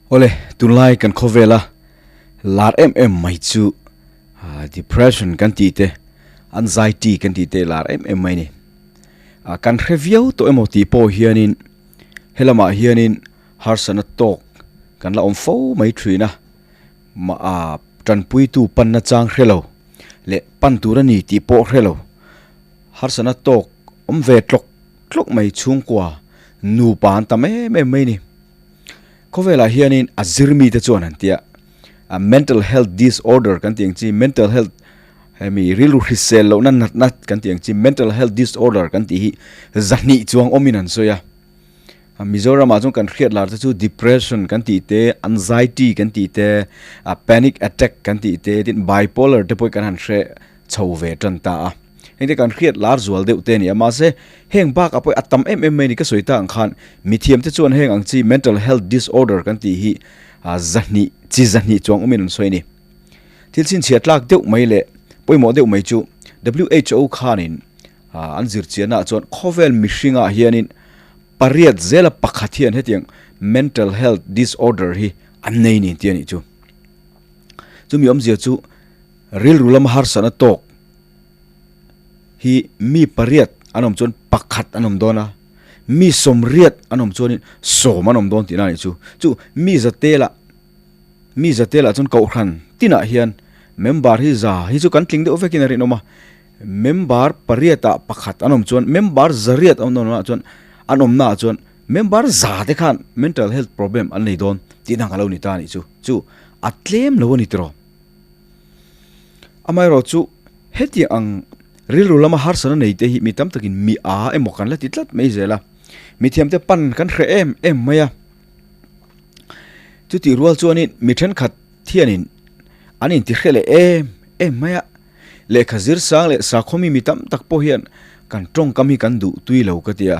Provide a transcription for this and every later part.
Awle, tunlai kan khawvela lar em em mai chu depression kan tih te, anxiety kan tih te lar em em mai a ni. Kan hre viau tawh emaw tih pawh hianin helamah hianin harsatna tawk kan la awm fo mai thin a, mah tanpuitu panna chang hre lo leh pan tur a ni tih pawh hre lo, harsatna tawk awm ve tlawk tlawk mai chhungkua nupa an tam em em mai a ni. Khawvelah hianin a zir mite chuan an tia a mental health disorder kan tih ang chi mental health hemi rilru hrisel lohna natna kan tih ang chi mental health disorder kan tih hi zahnih chuang awmin an sawi a Mizoramah chuan kan hriat lar te chu depression kan tih te anxiety kan tih te a panic attack kan tih te tin bipolar te pawh hi kan han hre chho ve tan ta a. Heng te kan hriat lar zual deuh te a ni a, mahse heng bakah pawh a tam em em mai a ni ka sawi ta ang khan mithiam te chuan heng ang chi mental health disorder kan tih hi zahnih chi zahnih chuang awmin an sawi a ni. Thil chhinchhiah tlak deuh mai leh pawimawh deuh mai chu WHO khanin an zirchiahnaah chuan khawvel mihringah hianin pariat zela pakhat hian hetiang mental health disorder hi an nei ni tih a nih chu. Chumi awmzia chu rilru lama harsatna tawk hi mi pariat an awm chuan pakhat an awm dawn a, mi sawmriat an awm chuanin sawm an awm dawn tihna a nih chu. Chu mi zatela mi zatela chuan kohhran tinah hian member hi za hi chu kan tling deuh vekin a rinawm a, member pariatah pakhat an awm chuan member zariat an awm chuan an awmnaah chuan member za te khan mental health problem an nei dawn tihna ang a lo ni ta a nih chu. Chu a tlem lo a ni tiraw. Amaherawh chu hetiang ang rilru lama harsatna nei te hi mi tam takin mi a emaw kan la ti tlat mai zel a, mithiamte pan kan hre em em mai a. Chutih rual chuanin mi thenkhat thianin an intihre leh em em mai a, lehkha zir sang leh sakhaw mi mi tam tak pawh hian kan tawngkam hi kan duh tui lo ka ti a,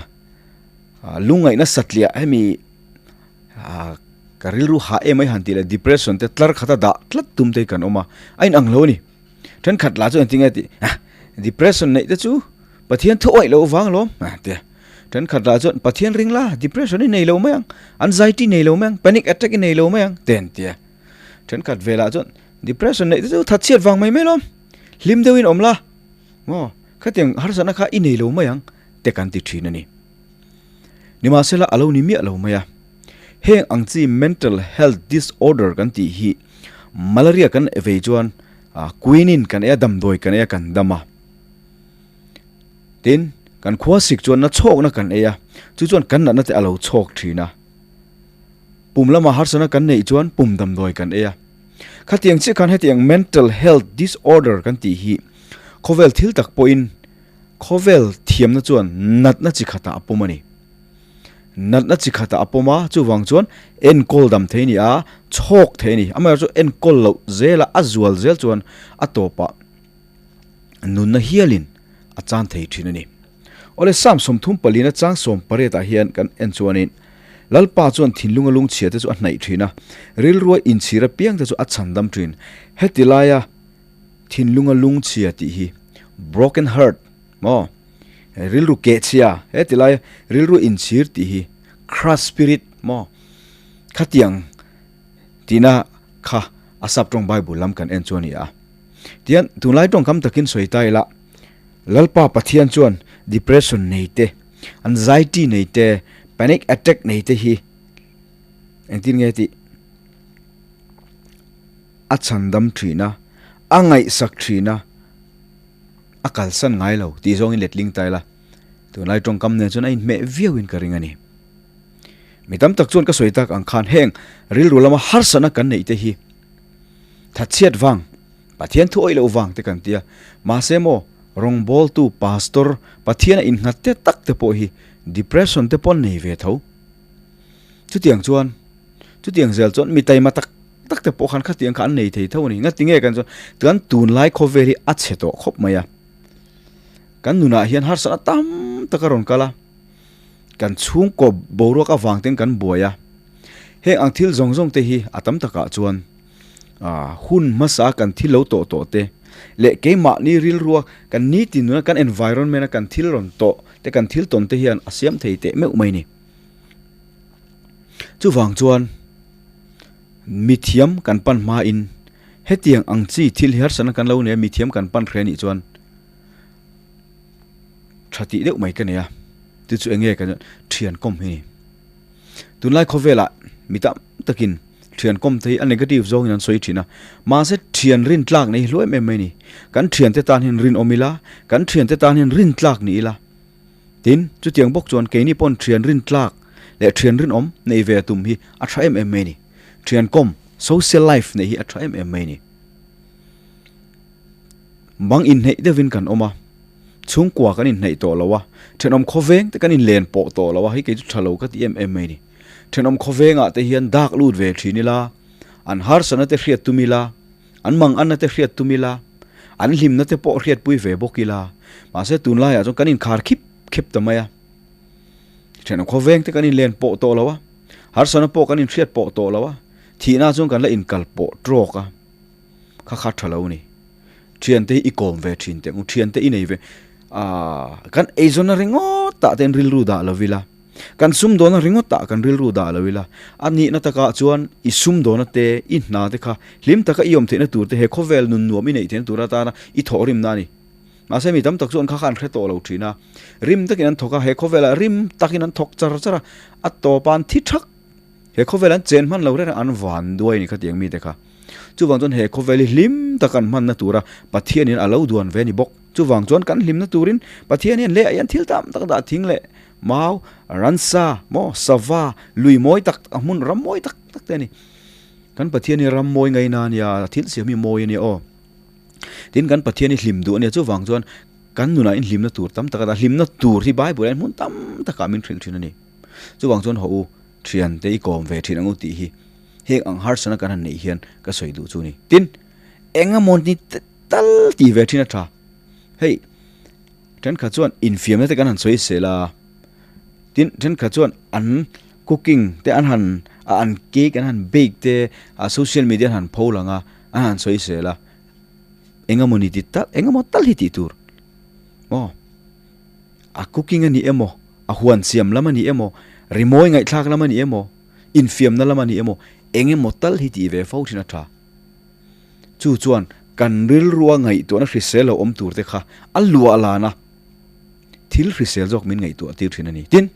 lungngaihna satliah hemi Ah, ka rilru hah em ai han tih leh depression te tlar khata dah tlat tum te hi kan awm a, a inang lo a ni. Thenkhat lah chu engtin nge tih, ah, depression neih te chu Pathian thu awih loh vang alawm, ah tia. Thenkhat lah chuan Pathian ring la, depression i nei lo mai ang, anxiety nei lo mai ang, panic attack i nei lo mai ang, te an tia. Thenkhat ve lah chuan depression neih te chu thatchhiat vang mai mai alawm, hlim deuhin awm la, maw, khatiang harsatna kha i nei lo mai ang, te kan ti thin a ni. Nimahsela a lo ni miah lo mai a, heng ang chi mental health disorder kan tih hi malaria kan vei chuan quinine kan ei a, damdawi kan ei a kan dam a. Tin, kan khua sik chuan na chhawkna kan ei a, chu chuan kan natna te a lo chhawk thin a. Pum lama harsatna kan neih chuan pum damdawi kan ei a. Khatiang chiah khan hetiang mental health disorder kan tih hi khawvel thil tak pawhin Khawvel thiamna chuan natna chi khatah a pawm a ni. Natna chi khatah a pawm a, chuvang chuan enkawl dam thei a ni a, chhawk thei a ni. Amaherawhchu enkawl loh zela a zual zel chuan a tawpah nunna hialin a chan thei thin a ni. Awle Psalm 38 chang 18 ah hian kan en chuanin Lalpa chuan thinlunga lungchhia te chu a hnaih thin a, rilrua inchhir apiang te chu a chhandam thin. Heti laia thinlunga lungchhia tih hi broken heart maw rilru kehchhia he ti lai rilru inchhir tih hi crush spirit maw khatiang tihna kha a sap tawng bible lam kan en chu a ni a tian tunlai tawngkam takin sawi ta ila Lalpa Pathian chuan depression nei te anxiety nei te panic attack nei te hi engtin nge tih a chhandam thin a, a ngaihsak thin a, a kalsan ngai lo tih zawngin letling ta ila, tunlai tawngkam nen chuan a inhmeh viauin ka ring a ni. Mi tam tak chuan ka sawi tak ang khan heng rilru lama harsatna kan neih te hi thatchhiat vang, Pathian thu awih loh vang te kan ti a, mahse maw rawngbawltu pastor Pathiana innghat te tak te pawh hi depression te pawh an nei ve tho. Chutiang chuan chutiang zel chuan mi taima tak tak te pawh khan khatiang kha an nei thei tho a ni. Ngati nge kan chuan kan tunlai khawvel hi a chhe tawh khawp mai a. Kan nunah hian harsatna tam tak a rawn kal a, kan chhungkaw boruak avang ten kan buai a. Heng ang thil zawng zawng te hi a tam takah chuan hun hmasa kan thil lo tawh tawh te leh keimahni rilrua kan nitin nuna kan environment a kan thil rawn tawh te kan thil tawn te hian a siam thei teh meuh mai a ni. Chuvang chuan. Mithiam kan pan hmain hetiang ang chi thil hi harsatna kan lo nei a, mithiam kan pan hre anih chuan tha tih deuh mai ka nei a, chu chu enge kan thian kawm hi a ni. Tunlai khawvelah mi tam takin thian kawm te hi a negative zawngin an sawi thin a, mahse thian rin tlak nei hi hlu em em mai a ni. Kan thiante tan hian rinawm ila, kan thiante tan hian rin tlak ni ila. Tin, chutiang bawk chuan keini pawn thian rin tlak leh thian rinawm nei ve tum hi a tha em em mai a ni. Thian kawm, social life, neih hi a tha em em mai a ni. Bang inhneih deuhin kan awm a, chhungkua kan inhneih tawh lo a, thenawm khawveng te kan inlen pawh tawh lo a, hei kei chu tha lo ka ti em em mai a ni. Thenawm khawvengah te hian dak lut ve thin ila, an harsatna te hriat tum ila, An manganna te hriat tum ila, an hlimna te pawh hriatpui ve bawk ila, mahse tunlaiah chuan kan inkhar khip khep ta mai a. Thenawm khawveng te kan inlen pawh tawh lo a, harsatna pawh kan inhriat pawh tawh lo a, thihna chuan kan la inkal pawh trawk a, kha kha tha lo ni. Thiante hi i kawm ve thin teh ang u, thiante i nei ve, aaa kan eizawnna ringawt tah te rilru dah lo ila. Kan sumdawna ringawt ah kan rilru dah lo ila, a nihna takah chuan i sumdawna te, i hna te kha hlim taka i awm theihna tur te, he khawvel nun nuam i neih theihna tur atana i thawhrimna a ni. Mahse mi tam tak chu an kha kha an hre tawh lo thin a, rim takin an thawk a, he khawvelah rim takin an thawk char char a, a tawpa an thi thak. He khawvel an chen hman lo reng an van duai a ni khatiang mite kha. Chuvang chuan he khawvel hi hlim taka an hmanna tura Pathianin a lo duan ve a ni bawk. Chuvang chuan kan hlimna turin Pathian hian leh ah hian thil tam tak dah thing leh mau, ransa, maw, sava, lui mawi tak tak, a hmun ram mawi tak tak te a ni. Kan Pathian hi ram mawi ngaina a nia, a thil siam hi mawi a nia aw. Tin kan Pathian hi hlim duh a nia, chuvang chuan kan nunah in hlimna tur tam tak a dah, hlimna tur hi Bible ah hian hmun tam takah min hrilh thin a ni. Chuvang chuan haw u, thiante i kawm ve thin ang u tih hi heng ang harsatna kan han neih hian ka sawi duh chu a ni. Tin, engemaw ni tal tih ve thin a tha. Hei, thenkhat chuan infiamna te kan han sawi sel a, tin thenkhat chuan an cooking te an han a an cake an han bake te a social media an han pho lang a, an han sawi sel a, engemaw ni ti tal engemaw tal hi tih tur maw a cooking a ni emaw a huan siam lam a ni emaw rimawi ngaihthlak lam a ni emaw infiamna lam a ni emaw engemaw tal hi tih ve fo thin a tha. Chu chuan kan rilrua ngaihtuahna hrisel lo awm tur te kha a luah lan a, thil hrisel zawk min ngaihtuah tir thin a ni. Tin,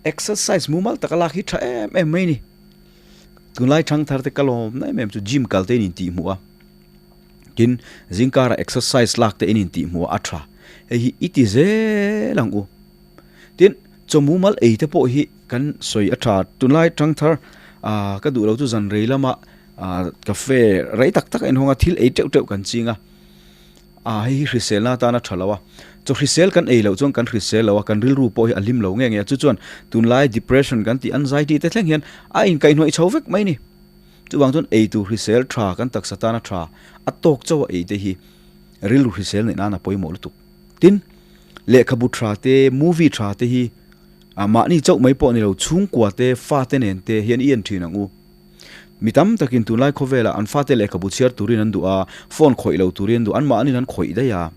exercise mumal taka lak hi tha em em mai a ni. Tunlai thangthar te ka lawmna em em chu gym kal te in intihhmuh a, tin zingkara exercise lak te in intihhmuh a, a tha. Hei hi i ti zel ang u. Tin, chaw mumal ei te pawh hi kan sawi a tha. Tunlai thangthar ah ka duh lo chu zan rei lama Ah cafe rei tak tak a inhawng a, thil ei teuh teuh kan ching a, ah hei hi hriselna atana tha lo a, chaw hrisel kan ei loh chuan kan hrisel lo a, kan rilru pawh hi a hlim lo nge nge a, chu chuan tunlai depression kan tih anxiety te thleng hian a inkaihhnawih chho vek mai a ni. Chuvang chuan ei tur hrisel tha kan taksa tana tha a tawk chauh a ei te hi rilru hrisel neih nan a pawimawh lutuk. Tin, lehkhabu tha te, movie tha te hi ah mahni chauh mai pawh ni lo chhungkua te, fate nen te hian i en thin ang u. Mi tam takin tunlai khawvelah an fate lehkhabu chhiar turin an duh a, phone khawih lo turin an duh, anmahniin an khawih daih a.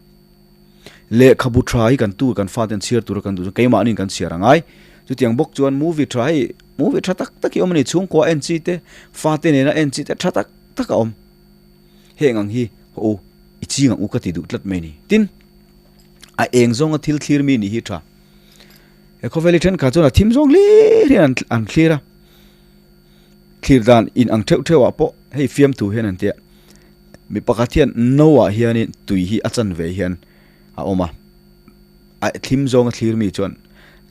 Lehkhabu tha hi kan tu kan faten chhiar tura kan duh chuan keimahniin kan chhiar a ngai. Chutiang bawk chuan movie tha hei movie tha tak tak hi awm a ni, chhungkua en chi te, fate nena en chi te tha tak tak a awm. Heng ang hi haw u, i ching ang u ka ti duh tlat mai a ni. Tin, a eng zawnga thil thlir mi nih hi tha. He khawvel hi thenkhat chuan a thim zawng hlir hian an thlir a. Thlir dan in ang theuh theuh ah pawh hei fiamthu hian an tia mi pakhat hian no ah hianin tui hi a chanve hian a awm a a thlim zawng a thlir mi chuan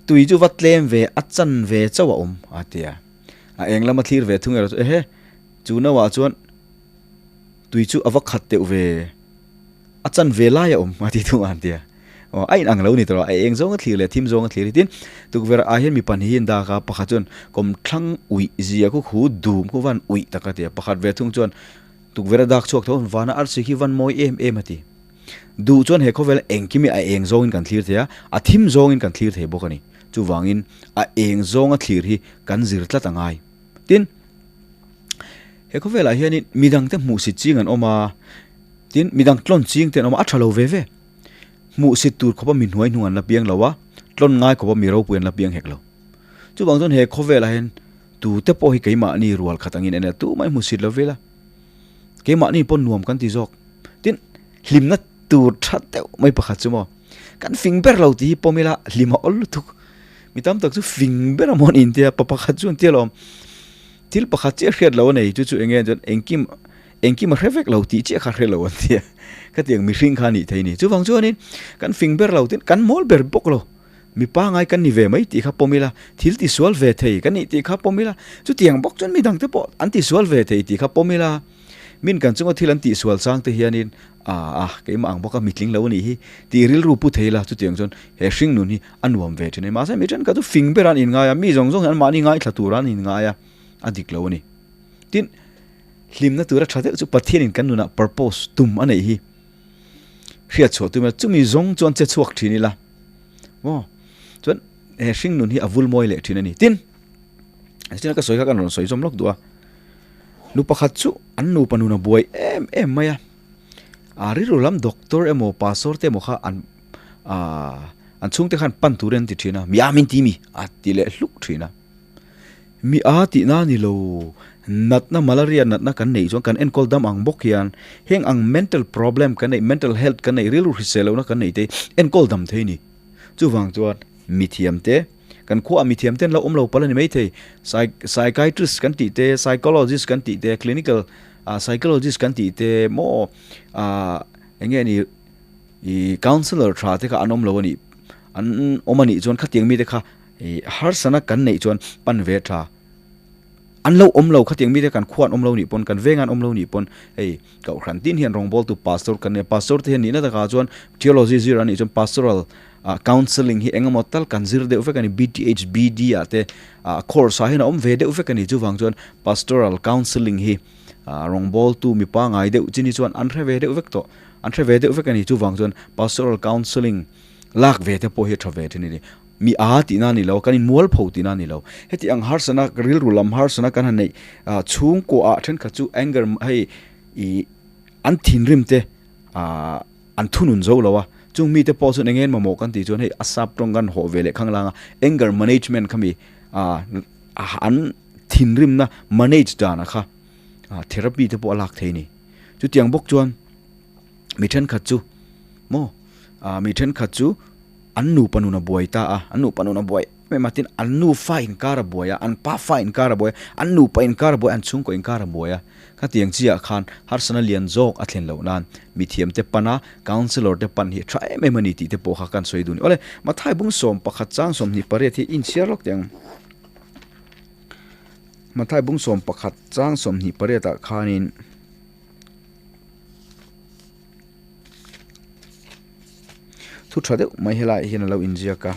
tui chu va tlem ve a chanve chauh a awm a tia a eng lama thlir ve thung erawh chu ehe chu no ah chuan tui chu a va khat deuh ve. A chan ve lai a awm a ti thung a han ti a. Aw, a inang lo ni tawh a, a eng zawng a thlir leh a thim zawng a thlir hi. Tin, tukverh ah hian mi pahnih hi an dak a, pakhat chuan kawmthlang uih zia khu khu dum khu van uih tak a ti a, pakhat ve thung chuan tukverh a dak chhuak tho vana arsi khi van mawi em em a ti. Duh chuan he khawvel engkim hi a eng zawngin kan thlir thei a, a thim zawngin kan thlir thei bawk a ni. Chuvangin a eng zawnga thlir hi kan zir tlat a ngai. Tin, he khawvelah hianin midangte hmuhsit ching an awm a, Tin, midang tlawn ching te an awm a, a tha lo ve ve. Hmuhsit tur khawpa mi hnuai hnung an la piang lo a, tlawn ngai khawpa mi ropui an la piang hek lo. Chuvang chuan he khawvelah hian Tute pawh hi keimahni rual khat angin en ila, tumah hi hmusit lo vela. Keimahni pawh nuam kan ti zawk. Tin, hlimna tur tha deuh mai pakhat chu maw, kan fing ber lo tih hi pawm ila hlim a awl lutuk. Mi tam tak chu fing ber a maw an intia, pa pakhat chu an tia lawm. Thil pakhat chiah hriat lo a nei chu chu eng nge chuan engkim engkim a hre vek lo tih chiah kha hre lo an tia. Khatiang mihring kha a nih thei a ni. Chuvang chuanin kan fing ber lo tin kan mawl ber bawk lo. Mi pangai kan ni ve mai tih kha pawm ila, thil tisual ve thei kan nih tih kha pawm ila, chutiang bawk chuan mi dangte pawh an tisual ve thei tih kha pawm ila, min kan chunga thil an tihsual chang te hianin a a keimah ang bawka mitling lo a nih hi tih rilru pu thei ila, chutiang chuan he hring nun hi a nuam ve thin a ni. Mahse mi thenkhat chu fing ber an inngai a, mi zawng zawng hi anmahni ngaithla tur an inngai a, a dik lo a ni. Tin, hlimna tura tha deuh chu Pathianin kan nunah purpose, tum a neih hi. Hriat chhuah tum ila chumi zawng chuan che chhuak thin ila maw chuan he hring nun hi a vul mawi leh thin a ni tin tin ka sawi kha kan rawn sawi zawm lawk duh a nu pakhat chu an nupa nun a buai em em mai a a rilru lam doctor emaw pastor te emaw kha an ah an chhungte khan pan tur an ti thin a mi a min ti mi a ti leh hluk thin a. Mi a tihna a ni lo. Natna malaria natna kan neih chuan kan enkawl dam ang bawk hian heng ang mental problem kan neih, mental health kan neih, rilru hrisel lohna kan neih te enkawl dam thei a ni. Chuvang chuan mithiam te, kan khuaah mithiam te an lo awm lo palh a ni maithei. Psychiatrist kan tih te, psychologist kan tih te, clinical psychologist kan tih te maw eng nge ni ih counsellor tha te kha an awm lo a nih, an awm a nih chuan khatiang mite kha I harsana kan neih chuan pan ve tha. An lo awm lo khatiang mite kan khuan awm lo nih pawn kan vengan awm lo nih pawn hei Kohhran tin hian rawngbawltu pastor kan nia pastor te hian nihna takah chuan theology zir an nih chuan pastoral counselling hi engemaw tal kan zir deuh vek a ni BTH BD ah te course ah hian a awm ve deuh vek a ni chuvang chuan pastoral counselling hi rawngbawltu mi pangai deuh chin hi chuan an hre ve deuh vek tawh an hre ve deuh vek a ni chuvang chuan pastoral counselling lak ve te pawh hi a tha ve thin a ni. Mi a tihna a ni lo, kan inmualpho tihna a ni lo. Heti ang harsana, rilru lam harsana kan han neih chhungkuaah thenkhat chu anger hei ih an thinrim te an thunun zo lo a, chung mite pawh chuan eng nge mamawh kan tih chuan hei a sap tawng kan hawh ve leh khang lang a, anger management kha mi an thinrimna manage dana kha therapy te pawh a lak thei a ni. Chutiang bawk chuan mi thenkhat chu maw mi thenkhat chu An nupa nun a buai ta a, an nupa nun a buai em em a, tin an nufa inkar a buai a, an pafa inkar a buai a, an nupa inkar a buai a, an chhungkaw inkar a buai a. Khatiang chiah khan harsana lian zawk a thlen loh nan mithiamte pan a, counsellor te pan hi a tha em em a ni tih te pawh kha kan sawi dun. Awle, Mathai bung 11 chang 28 hi inchhiar lawk teh ang. Mathai bung 11 chang 28 ah khanin. Thu tha deuh mai helaiah hian a lo inziak a.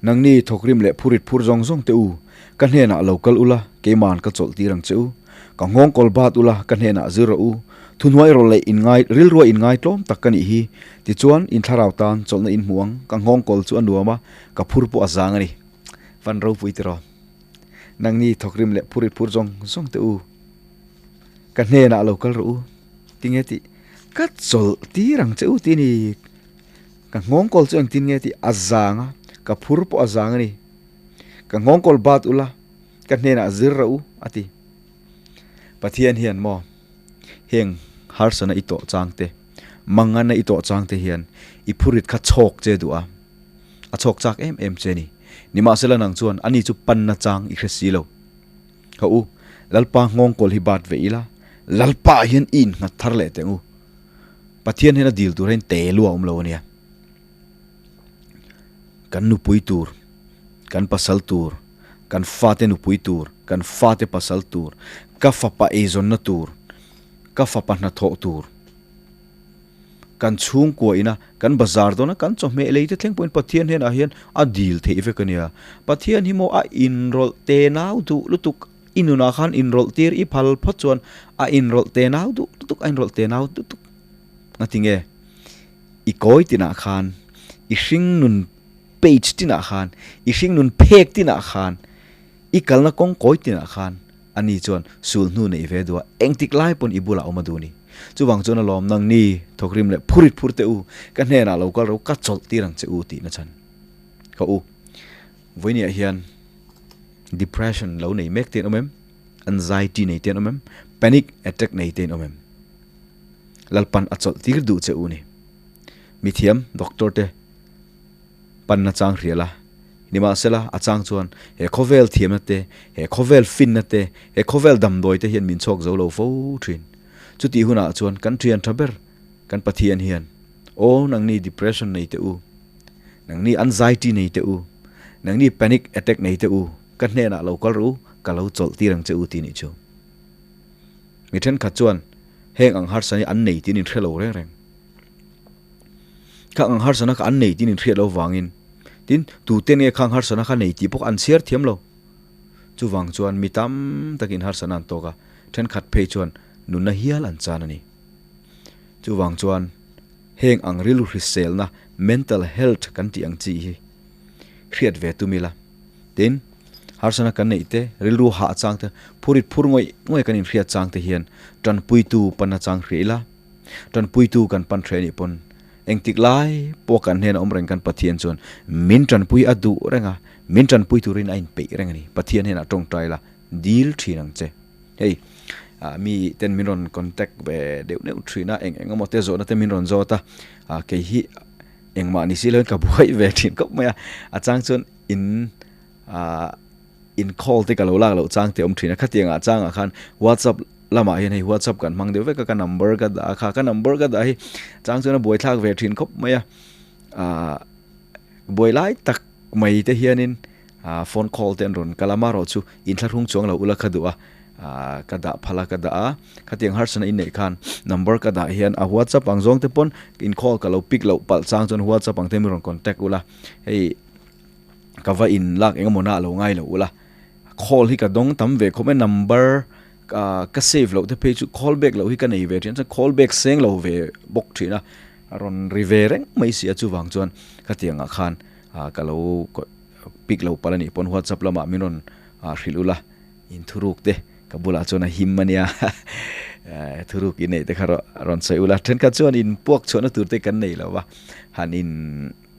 Nangni thawkrim leh phurit phur zawng zawng te u, ka hnenah lo kal ula, keiman ka chawlh tir ang che u. Ka nghawng kawl bat ula, ka hnenah zir rawh u. Thuhnuai rawh leh inngai, rilrua inngai tlawm tak ka nih hi. Tichuan, in thlarau tan chawlhna in hmu ang, ka nghawng kawl chu a nuam a, ka phur pawh a zang a ni. Van ropui tiraw. Nangni thawkrim leh phurit phur zawng zawng te u. Ka hnenah lo kal rawh u, tinge tih ka chawlh tir ang che u tih a ni. Ka nghawngkawl chu engtin nge tih a zang a, ka phur pawh a zang a ni. Ka nghawngkawl bat ula, ka hnenah zir rawh u a ti. Pathian hian maw heng harsana i tawh chang te, mangana i tawh chang te hian i phurit kha chhawk che duh a, a chhawk chak em em che a ni. Nimahsela nang chuan ani chu panna chang i hre si lo. Ka u, Lalpa nghawngkawl hi bat ve ila, Lalpa ah hian i innghat thar leh teh ang u. Pathian hian a dil tur hian te lu a awm lo a nia. Kan nupui tur, kan pasal tur, kan fate nupui tur, kan fate pasal tur, ka fapa eizawnna tur, ka fapa hnathawh tur, Kan chhungkua ina kan bazar dawn a, kan chawhmeh lei te thleng pawhin Pathian hnenah hian a dil theih vek a nia. Pathian hi maw a inrawlh te nau duh lutuk, i nunah khan inrawlh tir i phal phawt chuan a inrawlh te nau duh lutuk, a inrawlh te nau lutuk. Ngatinge? I kawi tinah khan, i hringnun page tinah khan, i hringnun phek tinah khan, i kalna kawng kawi tinah khan, Ani chuan sul hnu neih ve duh a, engtik lai pawn i bulah awm a duh ni. Chuvang chuan a lawm nang ni, thawkrim leh phurit phur teh u, ka hnenah lo kal ro, ka chawlh tir ang che u tihna chhan. Ka u, vawinia hian. Depression lo nei mek te an awm em? Anxiety nei te an awm em? Panic attack nei te an awm em? Lalpan a chawlh tir duh che u ni. Mithiam doctor te panna chang hrial a, nimahsela a chang chuan he khawvel thiamna te, he khawvel finna te, he khawvel damdawi te hian min chhawk zo lo fo thin. Chutih hunah chuan kan thian tha ber kan Pathian hian, Aw nangni depression nei teh u, nangni anxiety nei teh u, nangni panic attack nei teh u, ka hnenah lo kal rawh u, ka lo chawlh tir ang che u tih nih chu. Mi thenkhat chuan heng ang harsana hi an nei tih an inhre lo reng reng. Khang ang harsana kha an nei tih an inhriat loh vangin tin tute nge khang harsana kha nei tih pawh an chhiar thiam lo. Chuvang chuan mi tam takin harsana an tawk a, thenkhat phei chuan nunna hial an chan a ni. Chuvang chuan heng ang rilru hriselna, mental health, kan tih ang chi hi hriat ve tum ila. Tin, harsana kan neih te, rilru hah chang te, phurit phur ngawih ngawih kan inhriat chang te hian tanpuitu pan achang hria ila. Tanpuitu kan pan hre anih pawn engtik lai pawh kan hnena awm reng kan Pathian chuan min tanpui a duh reng a, min tanpui turin a inpeih reng a ni. Pathian hnenah tawngtai la dil thin ang che. Hei, mi ten min rawn contact ve deuh deuh thin a, eng eng emaw te zawhna te min rawn zawt a, kei hi engmah ni si loin ka buai ve thin khawp mai a, a chang chuan in in call te ka lo lak loh chang te awm thin a, khatiangah changah khan WhatsApp lamah hian hei WhatsApp kan hmang deuh vek a, ka number ka dah a kha, ka number ka dah hi chang chuan a buaithlak ve thin khawp mai a, buai lai tak mai te hianin phone call te an rawn kal a, amaherawhchu inthlahrung chuang lo ula kha duh a, ka dah phal a ka dah a, khatiang harsana inneih khan number ka dah hian a WhatsApp ang zawng te pawn in call ka lo pick loh palh chang chuan WhatsApp ang te mi rawn contact ula, hei ka va in lak eng emaw na a lo ngai lo ula, call hi ka dawng tam ve khawp mai number ka save loh te phei chu call back loh hi ka nei ve thin a chuan call back seng lo ve bawk thin a, a rawn ri ve reng mai si a chuvang chuan khatiangah khan ka lo pick lo palh a nih pawn WhatsApp lamah min rawn hrilh ula in thuruk te ka bulah chuan a him a nia thuruk i neih te kha rawn sawi ula thenkhat chuan in puak chhuahna tur te kan nei lo va han in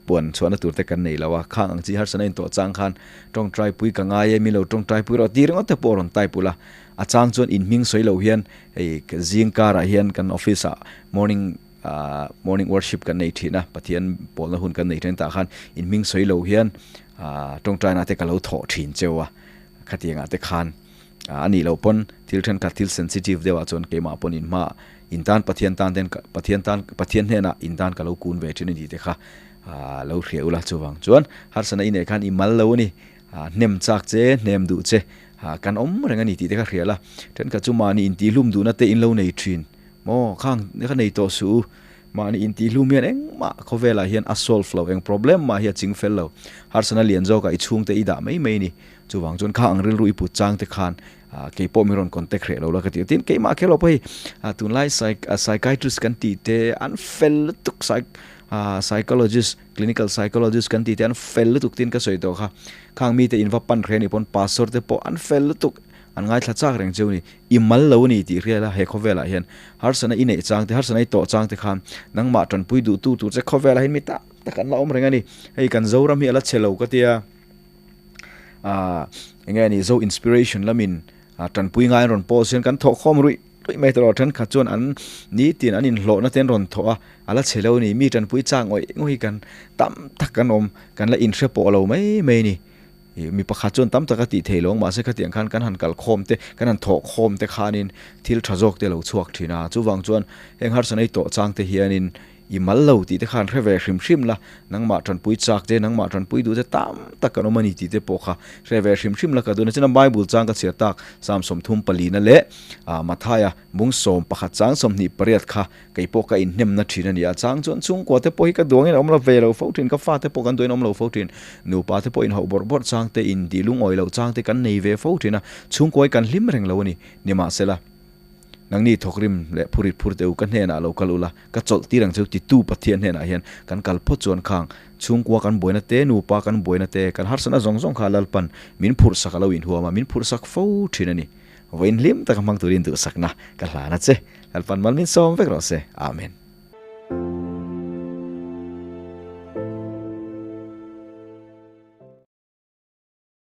puan chhuahna tur te kan nei lo a khang ang chi harsana in tawh chang khan tawngtai pui ka ngai e mi lo tawngtai pui rawh tih ringawt te pawh rawn type ula a chang chuan in hming sawi lo hian hei zing karah hian kan office ah morning ahh morning worship kan nei thin a Pathian pawlna hun kan nei thin tah khan in hming sawi lo hian ahh tawngtaina te ka lo thawh thin cheu a khatiangah te khan ahh a nih loh pawn thil thenkhat thil sensitive deuhah chuan keimah pawn in hma in tan Pathian tan ten Pathian tan Pathian hnenah in tan ka lo kun ve thin a ni te kha ahh lo hria ula chuvang chuan harsana i neih khan i mal lo a ni ahh hnem chak che hnem duh che ahh kan awm reng a ni tih te kha hria la thenkhat chu mahni intihlum duhna te in lo nei thin. Maw khang ka nei tawh suh u, mahni intihhlum hian engmah khawvelah hian a solve lo, eng problem mah hi a ching fel lo. Harsana lian zawkah i chhungte i dah mai mai a ni. Chuvang chuan kha ang rilru i put chang te khan kei pawh min rawn contact hreh lo la ka ti a. Tin, keimah kher lo pawh hei tunlai psychiatrist kan tih te an fel lutuk, psychologist, clinical psychologist kan tih te an fel lutuk tin ka sawi tawh kha. Khang mite in va pan hreh a nih pawn pastor te pawh an fel lutuk. An ngaithla chak reng cheu ni. I mal lo a ni tih hriat a, he khawvelah hian harsana i neih chang te, harsana i tawh chang te khan nangmah tanpui duhtu tur che khawvelah hian mi tak tak an la awm reng a ni. Hei kan Zoram hi a la chhe lo ka tia, aah enge a nih Zo Inspiration lamin tanpui ngai an rawn post hian kan thawhkhawm ruih ruih mai tawh lo. Thenkhat chuan an nitin an inhlawhna te an rawn thawh a, a la chhe lo a ni. Mi tanpui chak ngawih ngawih hi kan tam tak kan awm, kan la inhre pawh lo mai mai a ni. Ih mi pakhat chuan tam tak a tih theih lo ang mahse khatiang khan kan han kal khawm te kan han thawh khawm te khanin thil tha zawk te lo chhuak thin a chuvang chuan heng harsana i tawh chang te hianin i mal lo tih te khan hre ve hrim hrim la nangmah tanpui chak te nangmah tanpui duh te tam tak kan awm a ni tih te pawh kha hre ve hrim hrim la ka duhna chuan bible chang ka chhiar tak Psalm 34 leh ah Mathaia bung 11 chang 28 kha Kei pawh ka inhnemna thin a ni a, chang chuan chhungkua te pawh hi ka duangin a awm lo ve lo fo thin, ka fate pawh kan duain a awm lo fo thin, nupa te pawh inhauh bawrh bawrh chang te, intih lungawi loh chang te kan nei ve fo thin a, chhungkua hi kan hlim reng lo a ni. Nimahsela, nangni thawkrim leh phurit phur teh u, ka hnenah lo kal ula, ka chawlh tir ang cheu titu Pathian hnenah hian kan kal phawt chuan khang chhungkua kan buaina te, nupa kan buaina te, kan harsatna zawng zawng kha Lalpan min phurhsak a lo inhuam a, min phurhsak fo thin a ni. Vawiin hlim taka hmang turin duhsakna ka hlan a che. Lalpan mal min sawm vek rawh se. Amen.